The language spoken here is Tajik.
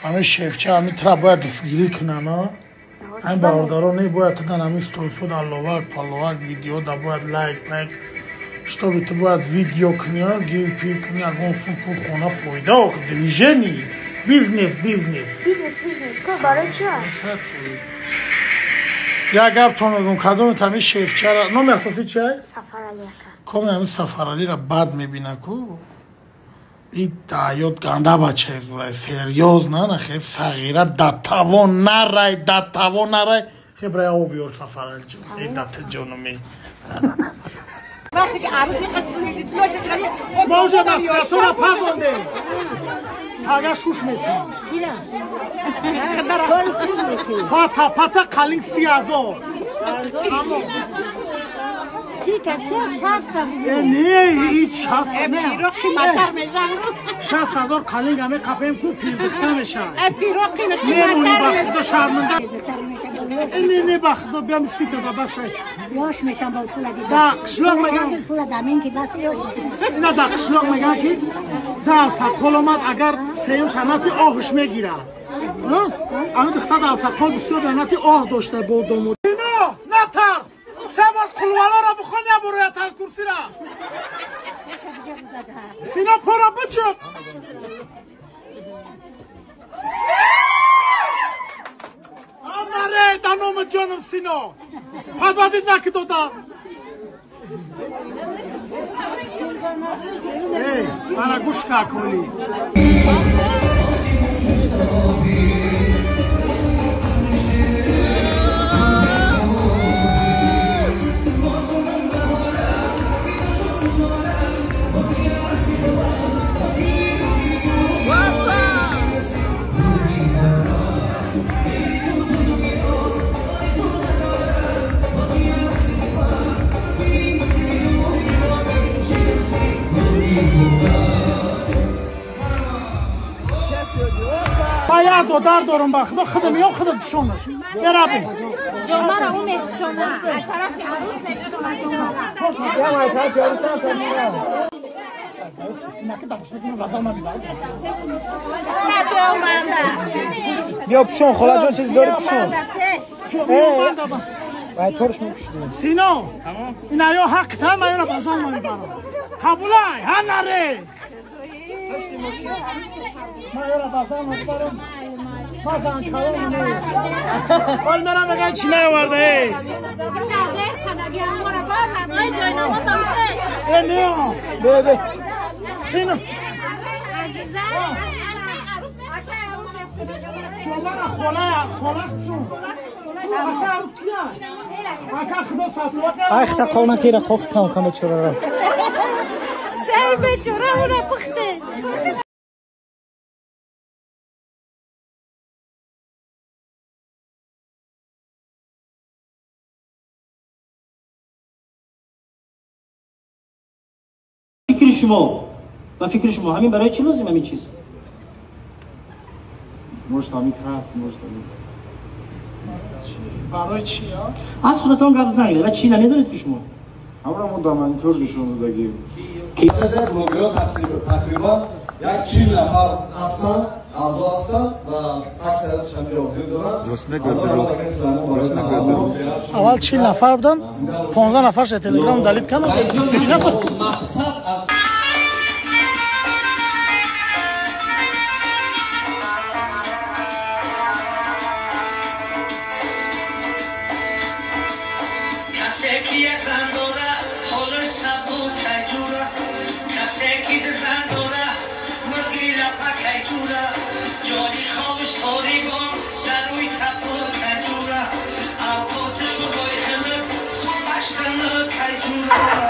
Ҳамин шефча ҳамин тра бояд дастгирӣ кунанд, а? Ҳамин бародаро не бояд тудан ҳамин столсо да ловак, паловак, видео да бояд лайк, лайк. Чтобы ту бояд видео кунӣ, гив пив кунӣ, ягон сум пул хона фоида, охи движение. Бизнес, бизнес. Бизнес, бизнес. Ко барои чӣ? Як гап то мегӯм, кадоми ҳамин шефчара номи асосӣ чи ай? Сафарали ака. Коми ҳамин Сафаралиро бад мебина ку. И даёт ганда бачае зурай, серьёзно, нахе сағира датавон нарай, датавон нарай. Хебрая обиёр Сафарали ҷон. Э дата ҷонуми. Ма уже масратора пазондем. Тага шуш метавон. Фата пата қалин 30,000. Не, ҳеҷ 60 не. 60,000 қалин ҳаме қапем ку пирдухта мешавад. Мемонӣ ба худо шарманда. Не, не, ба худо биям 30 та бас. Ёш мешам бо пула дида. Да қишлоқ меган пула дамин ки баст ёш. Ина да қишлоқ меган ки да сақол омад агар сеюм шанати оҳш мегирад. Ами духта да сақол бисёр данати оҳ дошта бо дому. Ино, натарс. Се бор қулваларо бихон я бороя талкурсира. Сино пора бичуқ. Анаре, да номи ҷоном Сино. Падвадид наки додам. Эй, мара гӯш ка коли. Як додар дорам ба худо, худо меём, худо пишонаш. Берабем. Ҷомара ӯ мепишона, аз тарафи арӯс мепишона ҷомара. Биё пишон, холаҷон, чизи дори пишон. Ай торш мепишидем. Сино, ина ё ҳақ та, ман ёра базан мебарам. Қабулай, ҳа наре. Ман ёра базан мебарам. Базан калон нест. Ҳол мерам мегӯяд чӣ наоварда эй. Э нео. Бе бе. Сино. Ҷомара хола, холаш пишон. Ака арӯс кия? Ака худо сатват. Ай хта қовна кира қоқ там кама чорара. Шай бечора ура пухте. Фикри шумо ва фикри шумо ҳамин барои чӣ лозим ҳамин чиз? Может, ҳамин кас, может, ҳамин. Барои чӣ? Аз худатон гап занед ва чӣ намедонед ки шумо? Ҳамро мо дар монитор нишон додагем. Блогерҳо тақрибан як 40 нафар ҳастанд, аъзо ҳастанд ва аксариятш ҳамин орзу доранд. Аввал 40 нафар буданд, 15 нафарш телеграм далит карданд. Мақсад аз Кайджура.